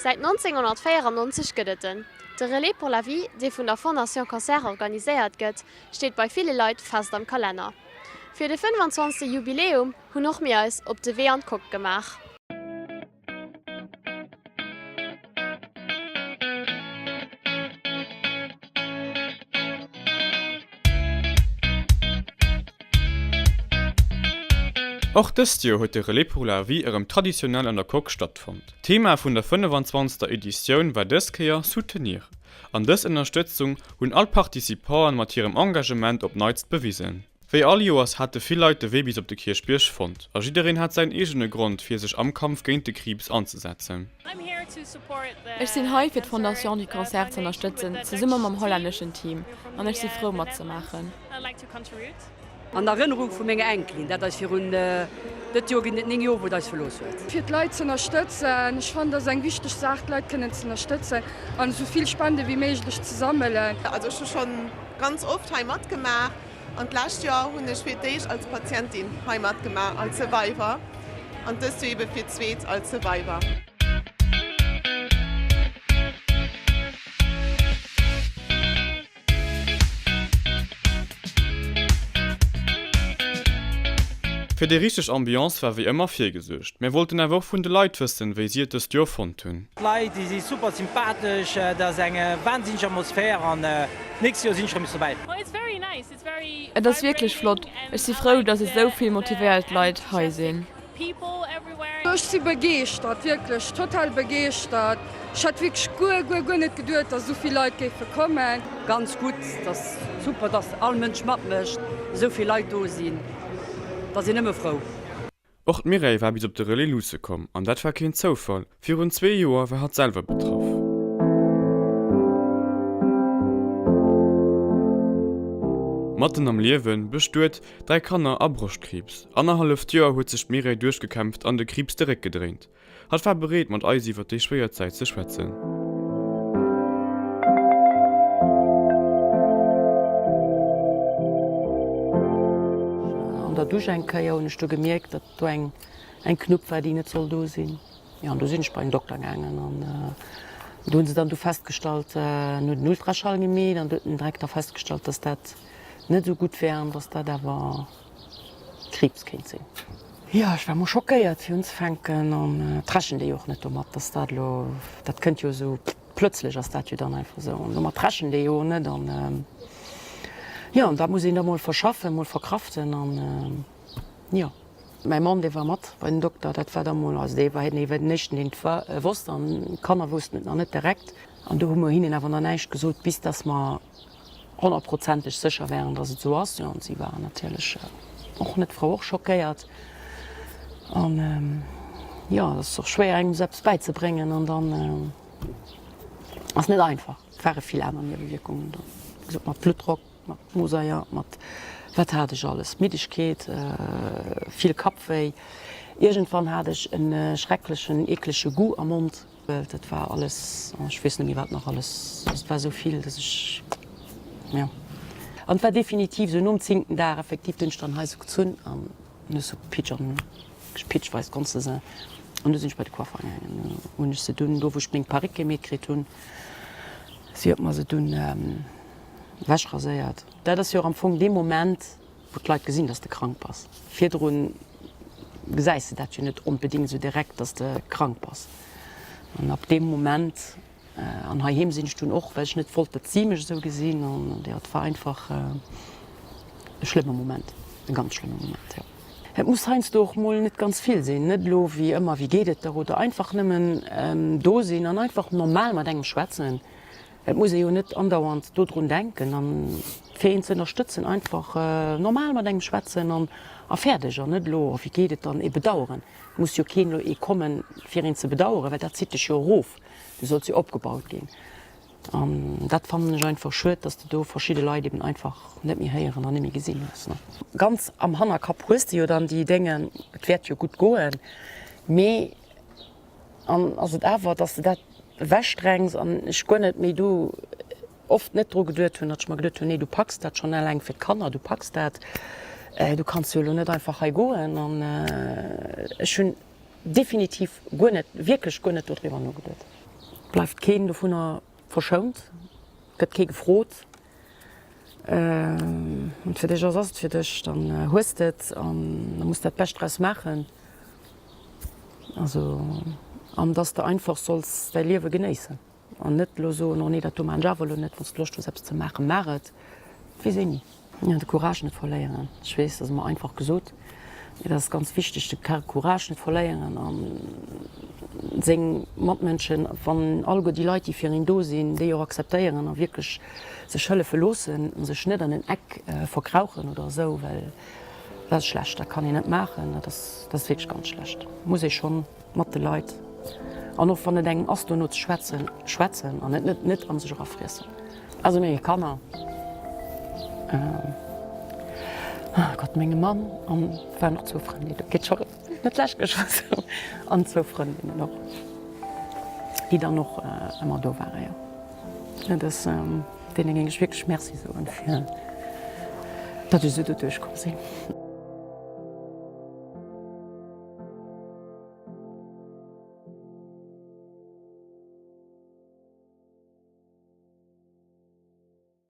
Säit 1994 gëtt et en. De Relais pour la vie, dee vun der Fondation Cancer organiséiert gëtt, steet bei ville Leit fest am Kalenner. Fir de 25. Jubiläum hunn och mir eis op de Wee an d'Coque gemaach. Och dëst Joer huet de Relais pour la vie erëm traditionell an der Coque stattfonnt. D'Thema vun der 25. Editioun war dës Kéier Soutenir. An dës Ënnerstëtzung hunn all d'Participanten mat hirem Engagement op Neits bewisen. Wéi all Joers hate vill Leit de Wee bis op de Kierchbierg fonnt a jiddereen hat säin eegene Grond fir sech am Kampf géint de Kriibs anzesetzen. Ech sinn hei fir d'Fondation du Cancer z'ënnerstëtzen, zesumme mam hollänneschen Team, an ech si frou matzemaachen. An Erënnerung vu menger Enkelin, dat eis virun, dëtt Joer ginn et 9 Joer, wou et eis verlooss huet. Fir d'Leit z'ënnerstëtzen. Ech fannen, dat ass eng wichteg Saach, d'Leit kënnen z'ënnerstëtzen an esou vill Spende wéi méiglech ze sammelen. Also ech hu schonn ganz oft hei matgemaach an d'lescht Joer hunn ech fir d'éischt als Patientin hei matgemaach, als Survivor, an dëst Joer ebe fir d'zweet als Survivor. Fir déi richteg Ambiance war wéi ëmmer virgesuergt. Mär wollten awer och vun de Leit wëssen, wéi si et dëst Joer fonnt hunn. D'Leit déi si super sympathesch, et ass eng wahnsinneg Atmosphär an d'nächst Joer sinn ech rëm nees dobäi. Et ass wierklech flott, ech si frou, dass esou vill motivéiert Leit hei sinn. Ech si begeeschtert, wierklech total begeeschtert. Ech hätt wierklech guer, guer, guer net geduet, dass esou vill Leit géife kommen. Ganz gutt, et ass super, dass all Mënsch matmécht, esou vill Leit do sinn, da sinn nëmme frou. Och d'Mireille war bis op de Relais luusse komm, an dat war keen Zoufall, virun zwee Joer war hatt selwer betraff. Matten am Liewen, bestuet, 3 Kanner a Broschtkriibs. Annerhalleft Joer huet sech d'Mireille duerchgekämpft an de Kriibs de Réck gedréint. Hatt war bereet, mat eis iwwer déi schwéier Zäit ze schwätzen. An der Dusch eng Kéier hunn ech du gemierkt, datt do eng eng Knupp war, déi net soll do sinn. Jo, an du sinn ech bei den Dokter gaangen an do hunn se dann du festgestallt, en huet en Ultraschall gemeet an do huet en direkt da festgestallt, datt dat net esou gutt wär an datt dat awer Kriibs kéint sinn. Jo, ech war mol schockéiert fir unzefänken an et rechent ee jo och net domat, datt dat elo, dat kënnt jo esou plötzlech ass dat jo dann einfach esou an domat rechent ee jo och net an jo, an dat muss een da mol verschaffen, mol verkraften an jo. Mäi Mann, dee war mat bei den Dokter, dat war da mol, also dee war dee war den éischten, deen et wosst an d'Kanner woussten et nach net direkt an do hu mer hinnen awer nach näischt gesot, bis datt mer honnertprozenteg sécher waren, dass et esou ass. Jo, an si waren natierlech och net frou, och schockéiert. An jo, et ass och schwéier engem esou eppes bäizebréngen an dann ass net einfach. Et ware vill aner Niewewierkungen do, wéi gesot mat Bluttdrock, mat Mosaier, mat wat hat ech alles, Middegkeet, vill Kappwéi. Iergendwann hat ech e schrecklechen, eeklege Goût am Mond. Dat war alles, ech weess net méi wat nach alles, et war esou vill, dass ech, jo. An et war definitiv esou nom zéngten Dag effektiv, du hunn ech dann hei esou gezunn an du hues esou pitsch an pitschweis konns de se an du sinn ech bei de Coiffer gaangen, hunn ech se dunn do wou ech meng Parréck gemeet kritt hunn, si huet mer se dunn ewechraséiert. Dat ass jo och am Fong dee Moment, Wou d'Leit gesinn, dass de krank bass. Virdrun gesäis de dat jo net onbedéngt esou direkt, dass de krank bass. An ab deem Moment, an heiheem sinn ech dunn och, well ech net wollt, datt si mech esou gesinn. An jo, et war einfach e schlëmme Moment, e ganz schlëmme Moment, jo. Et muss heiansdo och mol net ganz vill sinn, net elo wéi ëmmer, wéi geet et der oder einfach nëmmen do sinn an einfach normal mat engem schwätzen. Et muss ee jo net andauernd dodrun denken an fir een ze ënnerstëtzen einfach normal mat engem schwätzen an a fäerdeg an net elo, oh wéi geet et dann, ee bedaueren. Et muss jo keen elo ee kommen fir een ze bedaueren, well dat zitt dech jo erof, du solls jo opgebaut ginn. An dat fannen ech einfach schued, dass de do verschidde Leit eben einfach net méi héieren an net méi gesinn hues. Ganz am Hannerkapp hues de jo dann déi Déngen, et wäert jo gutt goen, mee An ass et awer, dass de dat ewechdrängs an ech guer net méi do oft net dru geduet hunn, datt ech mer geduet hunn, nee du packs dat schonn eleng fir d'Kanner, du packs dat, du kanns jo elo net einfach hei goen. An ech hunn. definitiv guer net, wierklech guer net dodriwwer nogeduet. Bleift keen dovunner verschount, gëtt kee gefrot. Wann et fir dech ass, ass et fir dech, dann hues de et an da muss de dat Bescht draus maachen. Also, an dass de einfach solls däi Liewe genéissen an net elo soen, oh nee, dat do maachen ech awer elo net. Wann s de Loscht hues eppes ze maachen, maach et, et weess een ni. Jo, de Courage net verléieren. Ech weess, dat ass ëmmer einfach gesot, mee dat ass ganz wichteg, de Courage net verléieren a seng Matmënschen, wann alleguer déi Leit, déi fir een do sinn, déi och akzeptéieren a wierklech sech hëllefe loossen a sech net an en Eck verkrauchen oder esou, well dat ass schlecht, dat kann een net maachen, dat ass, dat ass wierklech ganz schlecht. Muss ee schonn mat de Leit, an och wann et engem ass dono ze schwätzen, schwätzen an et net net a sech erafriessen. Also menge Kanner, oh Gott, mengem Mann an et waren och zwou Frëndinnen, dat geet scho net schlecht geschwat, an zwou Frëndinnen och, déi dann och ëmmer do waren, jo. Dat ass, deene géing ech wierklech Merci soen, fir datt ech esou doduerch komm sinn.